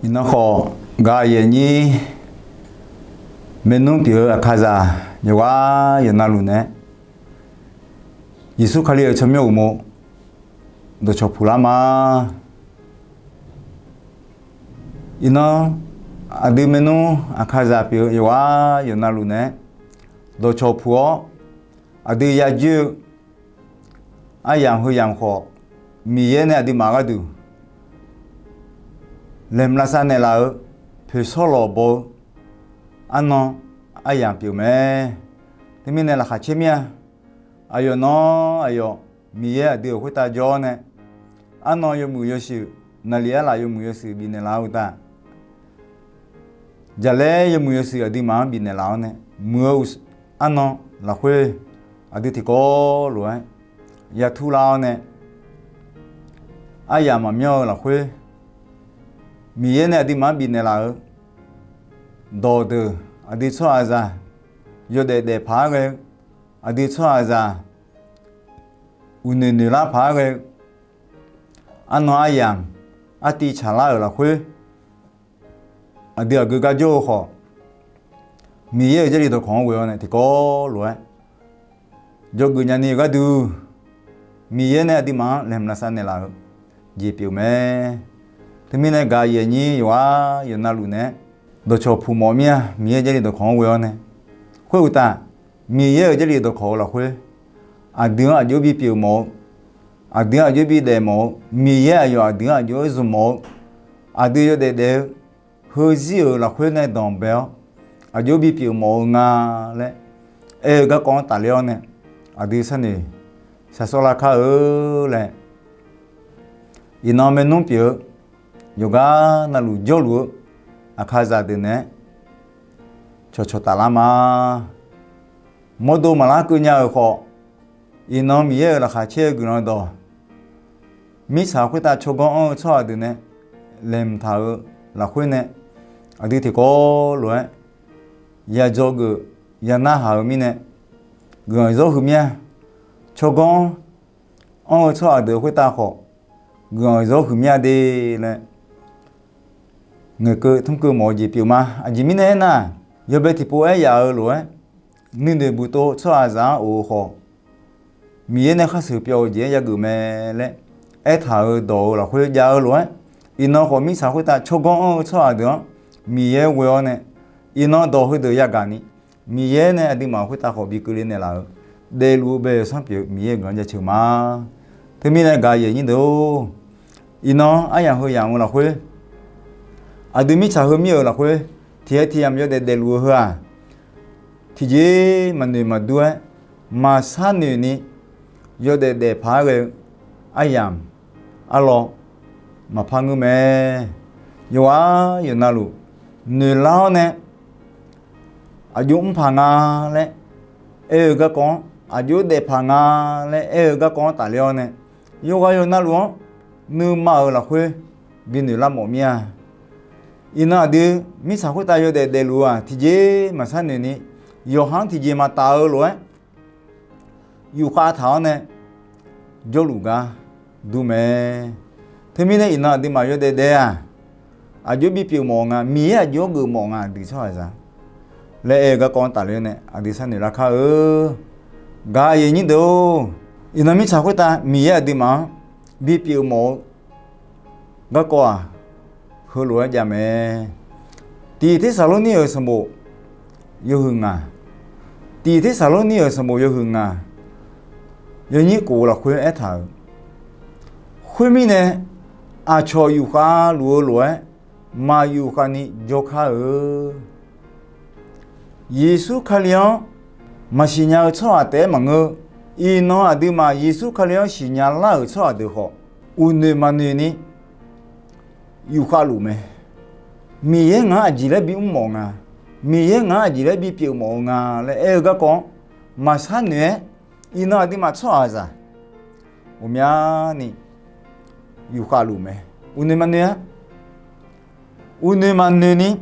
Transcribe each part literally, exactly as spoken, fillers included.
Iqnan khawf, gaq yaeq nyir maernmr pyeuf-eu Aqkaqzaq yawqghaq yawqnavluf nae, Yeqsur Kali-euq tsawrmyanr uqmov dawqcawq puq lar ma. Iqnan aqdui maernmr Aqkaqzaq pyeuf-eu yawqghaq yawqnavluf nae, dawqcawq puq-awr aqdui yajoer-eu aryamq heu yamq khawf, Miqyaer nae aqduimaf gharduq laeqhmq lavsav naeqlaf-eu poeqsawr lawq baw-eu arnan aryamq pyeuf mae. Teumirnae laqkhaq caer mir-a. Aqyawf nan aqyawf Miqyaer aqdui-euq khoertav jawr-awr nae, arnan yawmuiq yawshuif, naqlif arlaf yawmuiq yawshuif bifnaeq laf-eu uqtaf, jaqlaer yawmuiq yawshuif aqduimaf-anr bifnaeq laf-awr nae, muiq-eu arnan lafkhoer aqdui tiqkawv lof-aer yatur lar-awr nae, aryamq maqmyanr-eu lafkhoer Miqyaer nae aqduimaf-anr bifnaeq laf-eu dawqdeuq, aqdui tsawrhaqzaq yawdaef daef paq-aer ghae-eu, aqdui tsawrhaqzaq uqnoeq noeq lar paq-aer ghae-eu, arnan aryamq artiv tsaqlar-euq lafkhoer aqdui aqgeu gar jawr-eu khawf, Miqyaer-euq Jarlif dawqkawq-anr ghoe-awr nae tiqkawv lof-aer jawrgeuf nyani-eu gharduq, Miqyaer nae aqduimaf-anr laeqhmq lavsav naeqlaf-eu jeq pyeuf mae. Teumirnae gaq yaeq nyir yawqghaq yawqnavluf nae-aer dawqcawq puq mawf mir-a. Miqyaer Jarlif dawqkawq-anr ghoe-awr nae, khoeruqtaf, Miqyaer-euq Jarlif dawqkawq-eu lafkhoer aqdui-anr aqjox bipyeuf mawf-eu, aqdui-anr aqjox bidaef mawf-eu, Miqyaer aqyawf aqdui-anr aqjox-aer zmq mawf-eu, aqdui yawdaef daef-eu heuzir-euq lafkhoer nae danqbae-awr aqjox bipyeuf mawf-eu nga laer aer-eu garkawv-anr tafler-awr nae, aqdui sharnoeq shaqsawr lar kar-eu laer, iqnan maernmr pyeuf-eu yawqgar navluf jawrluf-eu Aqkaqzaq deuq naeq-aer cawqcawq taflar ma. Mawrdo maqlar keuv nya-euq khawf, iqnan Miqyaer-euq laqkhaq caer-eu guiqlanq dawq, mirtsaq khoertav tsawrganr anr-eu tsawrhaq deuq nae laeqhmq taq-euq lafkhoer nae, aqdui tiqkawv lof-aer yadzawgeuf yanarhaq-eu mirnae, guiqlanq zawr huiq mir-a. Tsawrganr anr-eu tsawrhaq deuq khoertav khawf, guiqlanq zawr huiq mir-a de laer ngaeqkeuv tmrkeuv mawf-eu jeq pyeuf ma. Aqjeq mirnae aernar, yawbae tiqpov aer yaf-euq lof-aer, nuinoeq buqtov tsawrhaqzaq-anr of-eu khawf, Miqyaer nae khar sheuq pyawv-eu jeq-aer yageuf mae laer aertaq-euq dawq-euq lafkhoer jav-eu lof-aer, iqnan khawf mirtsaq khoertav tsawrganr anr-eu tsawrhaq deuq-anr Miqyaer ghoe-awr nae, iqnan dawq heudeuq yagaq ni, Miqyaer nae aqduimaf khoertav khawf bi keuvle naeqlaf-euq daefluf-eu bae-eu sanr pyeuf-eu Miqyaer-euq guiqlanq jaceuq ma. Teumirnae gaq yaeq nyir deuq-or, iqnan aryamq heu yamq-eu lafkhoer aqdui mirtsaq heu mir-euq lafkhoer tiqhae tiq yamq yawdaef daefluf-eu heu-aq, tiqjeq maqnoeq maqdur-aer maqsar noeq ni yawdaef daef paq-aer ghae-eu aryamq arlawr maqpar ngeur mae. Yawqghaq yawqnavluf noeqlar-awr nae aqjox mr paq nga laer aer-eu garkawv-anr, aqjox daef paq nga laer aer-eu garkawv-anr tafler-awr nae, yawqghaq yawqnavluf-anr nuima-euq lafkhoer binoeq lar mawf mir-a. Iqnan aqdui mirtsaq khoertav yawdaef daefluf-eu-aq, tiqjeq maqsar noeq ni yawqha-anr tiqjeq maqtaf-eu lof-aer yufkhav taq-awr nae jawrluf gar dur mae. Teumirnae iqnan aqduimaf yawdaef daef-aq, aqjox bipyeuf mawf nga, Miqyaer aqjox-anr geufmawf nga, aqdui tsawrhaqzaq laer aer-eu garkawv-anr tafler-awr nae aqdui sharnoeq lar kar-eu. Gaq yaeq nyir deuq-or, iqnan mirtsaq khoertav Miqyaer aqduimaf-anr bipyeuf mawf-eu garkawv-aq, heulof-aer jav mae. Tiq Tersaqlornir-euq sanqbof yawhuiq ngaq, Tiq Tersaqlornir-euq sanqbof yawhuiq ngaq, yawnyir kof-eu lafkhoer aertaq-euq, khoermirnae, aqcawq yufkhav luf-eu lof-aer maq yufkhav ni jawrkar-eu. Yeqsur Kali-anr maqsiq nya-eu tsawrhaq taef-aer maqngeur. Iqnan aqduimaf Yeqsur Kali-anr siqnya lar-euq tsawrhaq deuq khawf, uqnoeq maqnoeq ni yufkhav luf mae. Miqyaer ngaq-anr aqjeq laer bimr mawf nga, Miqyaer ngaq-anr aqjeq laer bipyeuf mawf-eu nga laer aer-eu garkawv-anr maqsar noeq-aer, iqnan aqduimaf tsawrhaqzaq ghawqmyani yufkhav luf mae. Uqnoeq maqnoeq-a. Uqnoeq maqnoeq ni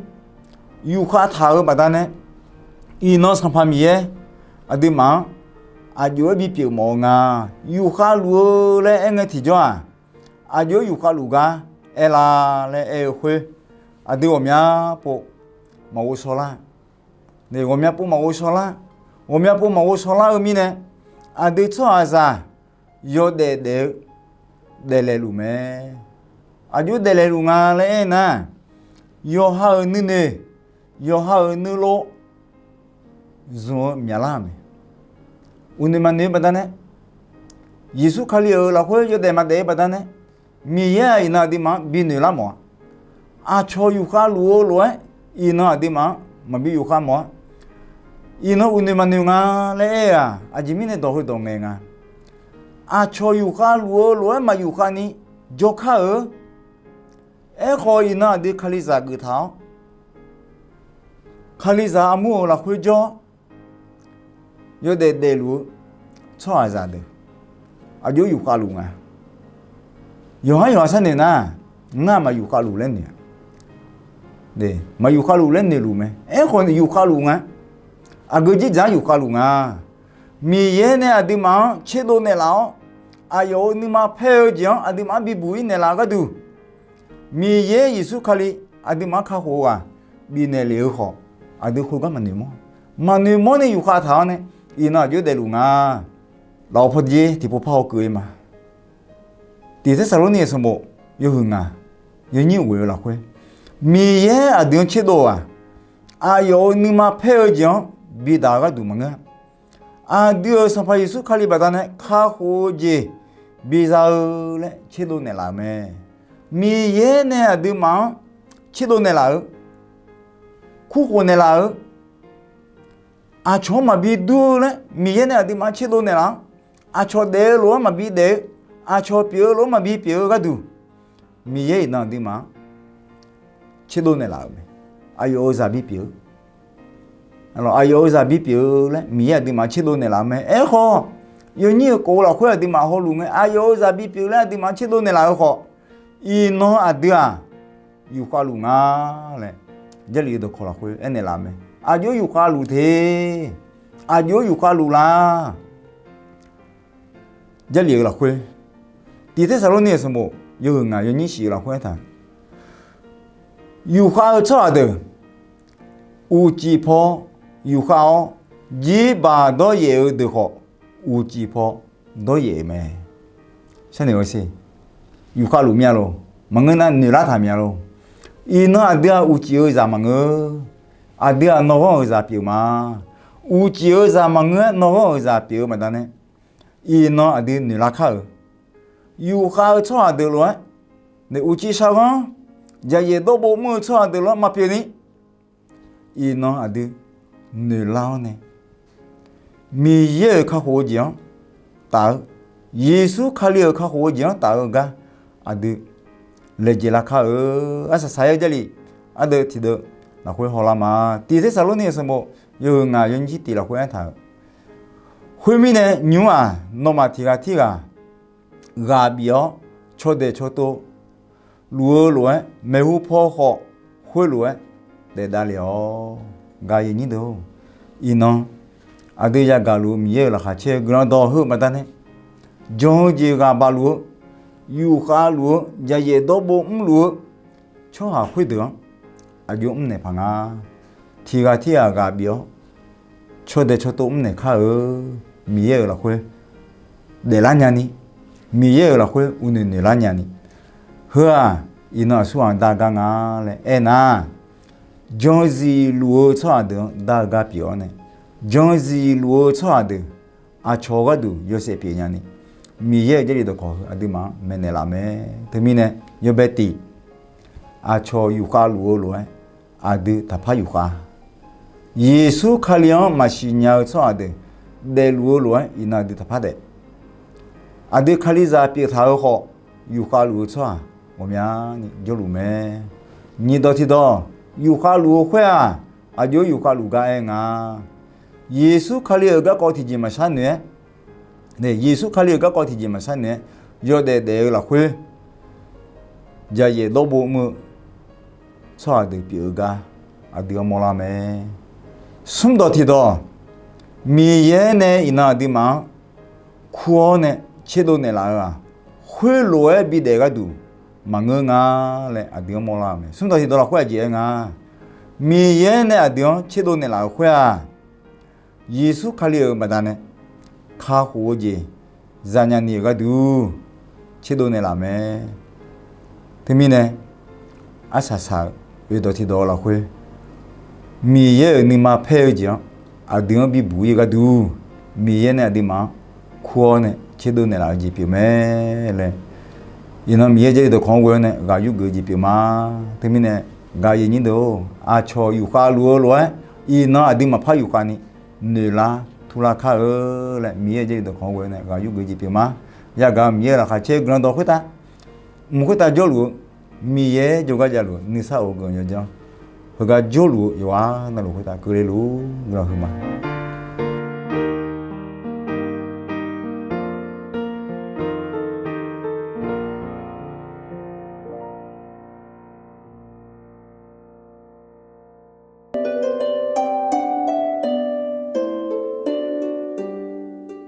yufkhav taq-euq baqdanae, iqnan Sanqpaq Miqyaer aqduimaf-anr aqjox-aer bipyeuf mawf-eu nga. Yufkhav luf-eu laer aer ngae tiqjawr-aq, aqjox-aer yufkhav luf gar aer la laer aer-eu khoer, aqdui ghawqmya pov maqghov shawlar. Ghawqmya pov maqghov shawlar. Ghawqmya pov maqghov shawlar-eu mirnae, aqdui tsawrhaqzaq yawdaef daef-eu daeflaeq luf mae. Aqjox daeflaeq luf nga laer aernar, yawqha-euq nuinoeq, yawqha-euq nuilov zmq-eu myaqlar-euq mae. Uqnoeq maqnoeq-eu baqdanae, Yeqsur Kali-euq lafkhoer yawdaef maqdaef-eu baqdanae, Miqyaer-aq iqnan aqduimaf-anr binoeq lar mawf-a. Aqcawq yufkhav luf-eu lof-aer iqnan aqduimaf-anr maqbi yufkhav mawf-a. Iqnan uqnoeq maqnoeq nga laer aer-eu-aq, aqjeq mirnae dawq heudawq ngaeq nga. Aqcawq yufkhav luf-eu lof-aer maq yufkhav ni jawrkar-eu. Aerkhawf iqnan aqdui Kalizaq geuf taq-awr, Kalizaq armur-euq lafkhoer jawr-awr yawdaef daefluf-eu tsawrhaqzaq deuq aqjox yufkhav luf nga. Yawqhar yawqha sharnoeq nar, ngar maq yufkhav luf laer noeq-a. Maq yufkhav luf laer noeqluf mae. Aerkhawf yufkhav luf nga. Aqgeu jirdzaq-anr yufkhav luf nga. Miqyaer nae aqduimaf-anr tserdov naeqlaf-awr, aqyawf-euq nuima paer-eu jeq-anr aqduimaf-anr bibuq-ir naeqlaf-eu gharduq, Miqyaer Yeqsur Kali aqduimaf-anr kakhof-eu ghaq bifnaeq lef-eu khawf, aqdui khoergar maqnoeq mawr. Maqnoeq mawr nae yufkhav taq-awr nae, iqnan aqjox daefluf nga. Lafov pawdzer tiqpov par hawkeuv-ir ma. Tiq Tersaqlorni-euq sanqbof yawhuiq ngaq yawnyir ghoeq-eu lafkhoer, Miqyaer aqdui-anr tserdov-aq, aqyawf-euq nuima paer-eu jeq-anr bidaq-eu gharduq maqngeur-a. Aqdui-euq Sanqpaq Yeqsur Kali baqdanae kakhof-eu jeq biza-eu laer tserdov naeqlaf-euq mae. Miqyaer nae aqduimaf-anr tserdov naeqlaf-eu, kurkhof naeqlaf-eu, aqcawq-anr maqbi dur-eu laer Miqyaer nae aqduimaf-anr tserdov naeqlaf-awr, aqcawq daef-eu lof-aer maqbi daef-eu, aqcawq pyeuf-eu lof-aer maqbi pyeuf-eu gharduq, Miqyaer iqnan aqduimaf-anr tserdov naeqlaf-euq mae. Aqyawf-euq zaq bipyeuf-eu, aqyawf-euq zaq bipyeuf-eu laer Miqyaer aqduimaf tserdov naeqlaf-eu mae. Aerkhawf, yawnyir-euq kof-eu lafkhoer aqduimaf hawluf ngae, aqyawf-euq zaq bipyeuf laer aqduimaf tserdov naeqlaf-eu khawf, iqnan aqdui-aq yufkhav luf nga laer Jarlif-eu dawqkawq lafkhoer aernaeq laf mae. Aqjox yufkhav luf te, aqjox yufkhav luf la. Jarlif-eu lafkhoer, Tiq Tersaqlorni-euq sanqbof yawhuiq ngaq yawnyir shif-eu lafkhoer aertaq, yufkhav-eu tsawrhaq deuq uqcif paw yufkhav-awr, jirbaq dawryaef-eu deuq khawf uqcif paw dawryaef-euq mae. Yufkhav luf myav lor, maqngeur nar noeqlar taq myav lor. Iqnan aqdui-aq uqcif-eu zaq maqngeur. Aqdui-aq nawghanr-euq zaq pyeuf ma. Uqcif-eu zaq maqngeur-aer nawghanr-euq zaq pyeuf-eu baqdanae, iqnan aqdui noeqlar kar-euq. Yufkhav-eu tsawrhaq deuq lof-aer, nae uqcif shaqghanr, jaqyaef dawrbo mr-eu tsawrhaq deuq lof-aer maqpyeuf ni, iqnan aqdui noeqlar-awr nae, Miqyaer-euq kakhof-eu jeq-anr taf-eu, Yeqsur Kali-euq kakhof-eu jeq-anr taf-eu gar aqdui laejae lar kar-eu. Arsaq saq-aer Jarlif ardeuv tiqdeuv lafkhoer hawlar ma. Tiq Tersaqlorni-euq sanqbof yawhuiq ngaq yawnyir tiq lafkhoer aertaq-euq, khoermirnae nymr-aq, nawmaf tiq ghaq tirghaq ghaq bif-awr, cawdaeq cawtov luf-eu lof-aer maeqhu paw khawf khoerlof-aer daef davlef-awq. Gaq-eu aqyuif aqnyir deuq-or, iqnan aqdui yagaq luf-eu Miqyaer-euq laqkhaq caer-eu guiqlanq dawq heu-eu baqdanae, jan-eu jeq ghaq baq luf-eu, yufkhav luf-eu, jaqyaef dawrbo mrluf-eu tsawrhaq khoerdeuq-anr aqjox mrnaeq paq nga. Tiq ghaq tirghaq ghaq bif-awr, cawdaeq cawtov mrnaeq kar-eu, Miqyaer-euq lafkhoer daeflar nyani, Miqyaer-euq lafkhoer uqnoeq noeqlar nyani, heu-aq, iqnan aqsur ghaq dar gar nga laer aernar, jan-eu zif luf-eu tsawrhaq deuq-anr dar-eu gar pyeuf-awr nae, jan-eu zif luf-eu tsawrhaq deuq aqcawq gharduq yawshaef pyeuf nyani, Miqyaer-euq Jarlif dawqkawq heu aqduimaf-anr maeqnaeq laf mae. Teumirnae yawbae tif, aqcawq yufkhav luf-eu lof-aer aqdui taqpar yufkhav, Yeqsur Kali-anr maqsiq nya-eu tsawrhaq deuq daefluf-eu lof-aer iqnan aqdui taqpar daef. Aqdui Kalizaq pyeuf taq-eu khawf, yufkhav luf-eu tsawrhaq ghawqmyani jawrluf mae. Nyiq dawq tiqdawq, yufkhav luf-eu khoer-aq, aqjox-aer yufkhav luf gar aer nga. Yeqsur Kali-euq garkawv tiqjeq maqshar noeq-aer, Yeqsur Kali-euq garkawv tiqjeq maqshar noeq-aer, yawdaef daef-eu lafkhoer jaqyaef dawrbo mr-eu tsawrhaq deuq pyeuf-eu gar aqdui-anr mawrlar mae. Smr dawq tiqdawq, Miqyaer nae iqnan aqduimaf-anr kur-awr nae tserdov naeqlaf-eu-aq, khoerlof-aer bidaef gharduq maqngeur nga laer aqdui-anr mawrlar-euq mae. Smrdawq tiqdawq lafkhoer aqjeq aer nga, Miqyaer nae aqdui-anr tserdov naeqlaf-euq khoer-aq, Yeqsur Kali-euq baqdanae kakhof-eu jeq zanya ni-euq gharduq tserdov naeqlaf mae. Teumirnae arsaq saq-euq oeqdawq tiqdawq lafkhoer Miqyaer-euq nuima paer-eu jeq-anr aqdui-anr bibuq-ir-eu gharduq, Miqyaer nae aqduimaf-anr kur-awr nae tserdov naeqlaf-eu jeq pyeuf mae laer, iqnan Miqyaer Jarlif dawqkawq-anr ghoe-awr nae ghaq yurgeuf-eu jeq pyeuf ma. Teumirnae gaqyuif nyir deuq-or, aqcawq yufkhav luf-eu lof-aer iqnan aqdui maqpar yufkhav ni noeqlar turlar kar-eu laer Miqyaer Jarlif dawqkawq-anr ghoe-awr nae ghaq yurgeuf-eu jeq pyeuf ma. Yagaq-euq Miqyaer laqkhaq caer-eu guiqlanq dawq khoertav, mq khoertav jawrluf-eu Miqyaer jawrgar javluf-eu nuisar of-eu geuf-eu yawdzanr heugar jawrluf-eu yawqghaq navluf khoertav keuvle luf guiqlanq huiqma.